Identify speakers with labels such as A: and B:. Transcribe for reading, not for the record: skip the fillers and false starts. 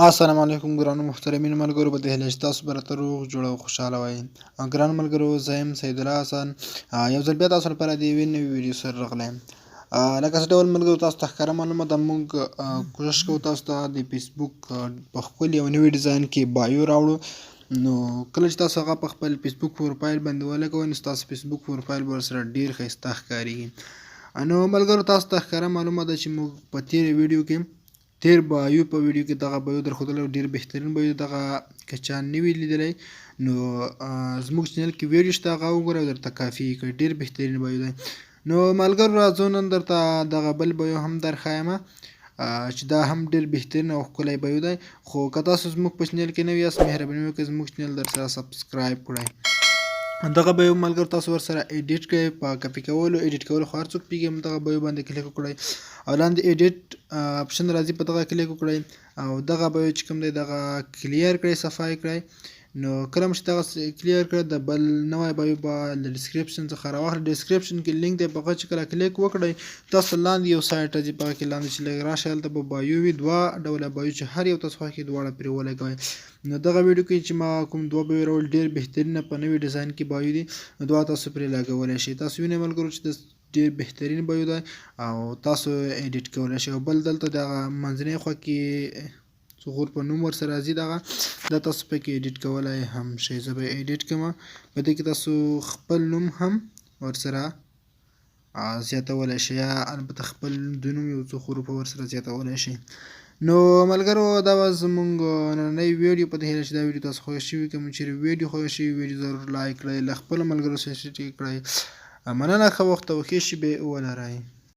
A: السلام علیکم ګرانو محترمینو ملګرو، په دې هیله چې تاسو به راته روغ جوړ او خوشحاله وئ. ګرانو ملګرو، زه یم سیدالله حسن، یو ځل بیا تاسو لپاره د یوې نوې ویډیو سره راغلی یم. لکه څه ډول ملګرو تاسو ته ښکاره معلومه ده، موږ کوشش کوو تاسو ته د فیسبوک په ښکلي او نوي ډیزاین کې بایو راوړو. نو کله چې تاسو هغه په خپل فیسبوک پروفایل باندې ولګوئ، نو ستاسو فیسبوک پروفایل به ورسره ډیر ښایسته ښکارېږي. نو ملګرو، تاسو ته ښکاره معلومه ده چې موږ په تېره ویډیو کې، تیر بایو په ویډیو کې دغه بایو درښودلی او ډیر بهترین بایو. دغه که چا نه وي لیدلی، نو زموږ چینل کې ویډیو شته، هغه وګوره او درته کافي کړي. ډیر بهترین بایو دی. نو ملګرو، راځو نن درته دغه بل بایو هم درښایم چې دا هم ډیر بهترین او ښکلی بایو دی. خو که تاسو زموږ په چینل کې نوي یاست، مهرباني وکړئ زموږ چینل در سره سبسکرایب کړئ. دغه بیو ملګرو تاسو ورسره ایډیټ کړئ. په کپي کولو ایډیټ کولو خو هر څوک پیږي. دغه بیو باندې کلیک وکړئ او لاندې ایډیټ اپشن راځي، په دغه کلیک وکړئ او دغه بیو چې کوم دی، دغه کلیر کړئ، صفای کړئ. نو کله چې دغه کلیر کړئ، د بل نوی بیو به له ډیسکریپشن څخه راواخلئ. ډیسکریپشن کې لینک دی، په هغه چې کله کلیک وکړئ، تاسو لاندې یو سایټ راځي، په هغه کې لاندې چې لږ راشئ، هلته به بایو وي، دوه ډوله بایو چې هر یو تاسو خوښ دواړه پرې ولګوئ. نو دغه ویډیو کې چې ما کوم دوه بایو راوړل، ډیر بهترینه په نوي ډیزاین کې بایو دي، نو دوه تاسو پرې لګولی شئ. تاسو وینئ ملګرو چې د ډیر بهترین بیو دی او تاسو ایډیټ کولی شئ. او بل دلته دغه منځنۍ خوا کې څغور په نوم ورسره راځي، دغه دا تاسو پکې ایډیټ کولی هم شئ. زه به ایډیټ کوم. په دې کې تاسو خپل نوم هم ورسره زیاتولی شئ، یا البته خپل د نوم یو څو حروف ورسره زیاتولی شئ. نو ملګرو، دا وه زمونږ نننۍ ویډیو. په دې هیله چې دا ویډیو تاسو خوښه شوي. که مو چیرې ویډیو خوښه شوي، ویډیو ضرور لایک کړئ، له خپلو ملګرو سره شریک کړئ. مننه، ښه وخت او ښې شیبې ولرئ.